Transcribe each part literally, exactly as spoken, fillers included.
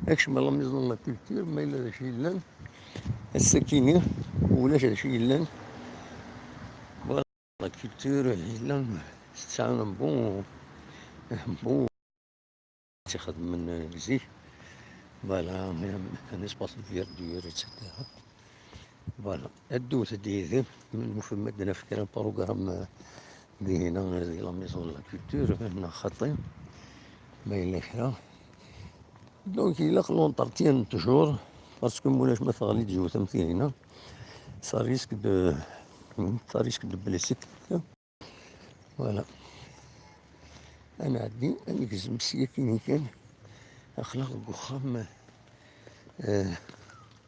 Akcem à la maison de la culture, ma yella d acu yellan. Ass-akini, ulac d acu yellan. Voilà, la culture yellan, tesɛa un bon, un bon, ttixedmen zik. Voilà, un espace de verdure, et cetera. Voilà, ddut-d yid-i, ma nufem ad d-naf kra n programme, euh, dihina, di la maison de la culture, neɣ xaṭi, ma yella kra. Donc, ilaq l'entretien toujours, parce que mulac ma teɣli-d yiwet am tihina, ça risque de, ça risque de blesser quelqu'un. Voilà. Ad nɛeddi, ad negzem sya kini kan. Aql-aɣ deg uxxam, eh,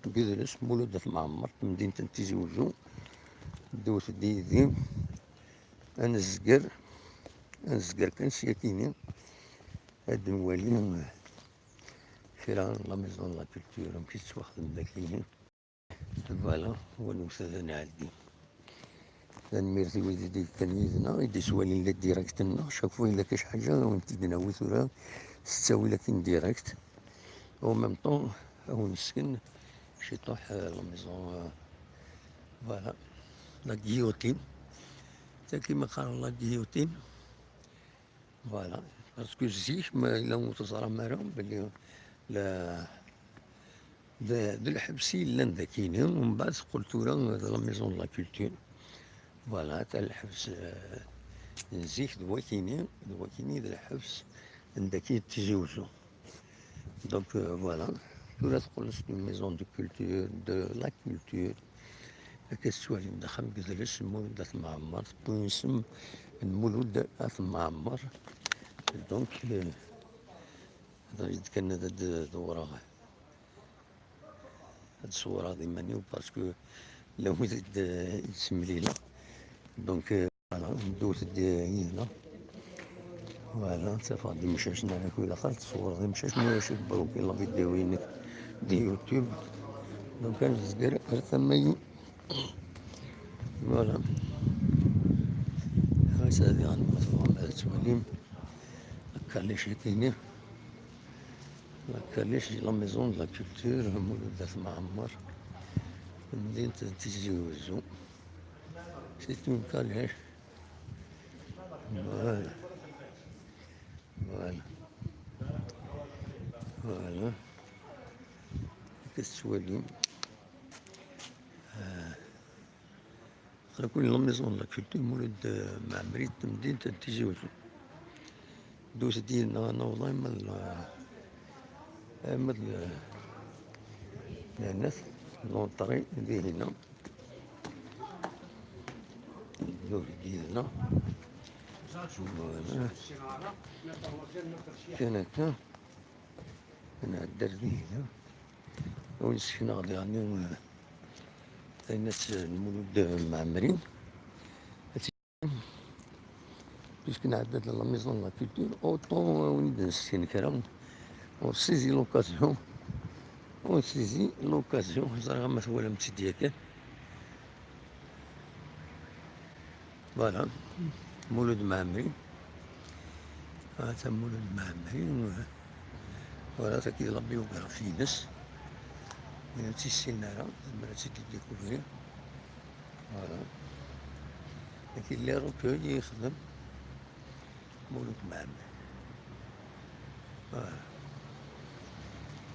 deg udles Mulud At Mɛemmer, tamdint n Tizi Uzzu. Ddut-d yid-i. Ad nezger, ad nezger kan sya kini. Ad nwali, eh, kra n la maison de la culture, amek i tettwaxdem dagi. Voilà, wa newwet ad nɛeddi. Tanemmirt i wid i d-yekkan yid-neɣ, i d-yettwalin le direct-nneɣ. Chaque fois yella kac ḥaǧa, ad wen-t-id-nawi tura s ttawil akin direct. En même temps, ad wen-nesken ciṭuḥ, euh, la maison, euh, voilà, la guillotine. Tagi ma qqaren la guillotine. Voilà, parce que zik, ma yella ur teẓram ara belli la, d, d lḥebs i yellan dakini, umbeɛd teqqel tura d la maison de la culture. Voilà, ta lḥebs, euh, n zik d wakini, d wakini d lḥebs n daki d Tizi Uzzu. Donc, euh, voilà, tura teqqel s une maison de culture, de la culture. Akka tettwalim d axxam n yedles n Mulud At Mɛemmer, tewwim isem n Mulud At Mɛemmer. Donc, euh, ad d-kan ad d-ḍewreɣ, ad d-ṣewreɣ d iman-iw, parce que la wid i d-, i d-semlileɣ. Donc, euh, voilà, ddut-d yid-neɣ. Voilà, ttafeɣ-d imcac n Ɛli Kul Axel, ttṣewwreɣ d imcac, ma ulac bloqué la vidéo-inek di YouTube. Donc, ad nezger ar tama-yi. Voilà. Ɣas ad iɣen ma tebɣam ad tettwalim. Akka lli citini. Akka lli la maison de la culture, Mulud At Mɛemmer. Tamdint n Tizi Uzzu. C'est une calèche. Voilà. Voilà. Voilà. Akka tettwalim. Ah. Aql-aken la maison de la culture Mulud Mɛemmri, tamdint n Tizi Uzzu. Ddut-d yid-neɣ ad naweḍ arma d la, arma d la, lɛinat, l'entrée dihin-a. Ddut-d yid-neɣ. Voilà. Kan akka. Ad nɛeddi ar dihin-a. Ad wen-sekneɣ diɣen, eh, taynat n Mulud Mɛemmri. Puisque nɛedda-d la maison de la culture, autant ad wen-id-nessken kra. On saisit l'occasion. On saisit l'occasion. Ẓriɣ ma twalam-tt-id yakan. Voilà. Mulud Mɛemmri. Ata Mulud Mɛemmri. Voilà, tagi d la biographie-ines. Win ur tt-yessinen ara, yezmer ad tt-id-découvrir. Voilà. Tagi d les recueils i yexdem Mulud Mɛemmri. Voilà.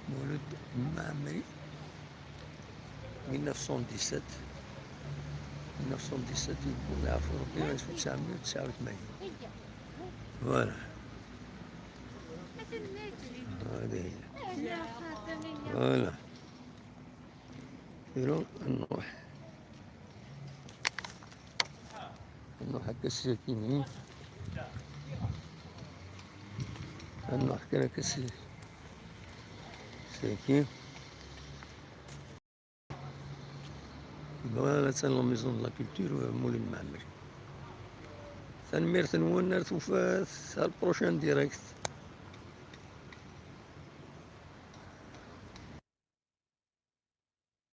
Mulud Mɛemmri. Mille neuf cent dix-sept. Mille neuf cent dix-sept, yewweḍ, yeɛfu Rebbi, alef u tesɛemya u tesɛa u tmanyin. Voilà. Voilà. Voilà. Tura ad nruḥ. Ad nruḥ akka s-, sakini. Ad nruḥ kan akka s-, saki. Voilà, attan la maison de la culture, euh, Mulud Mɛemmri. Tanemmirt-nwen, ar tufat, à le prochain direct.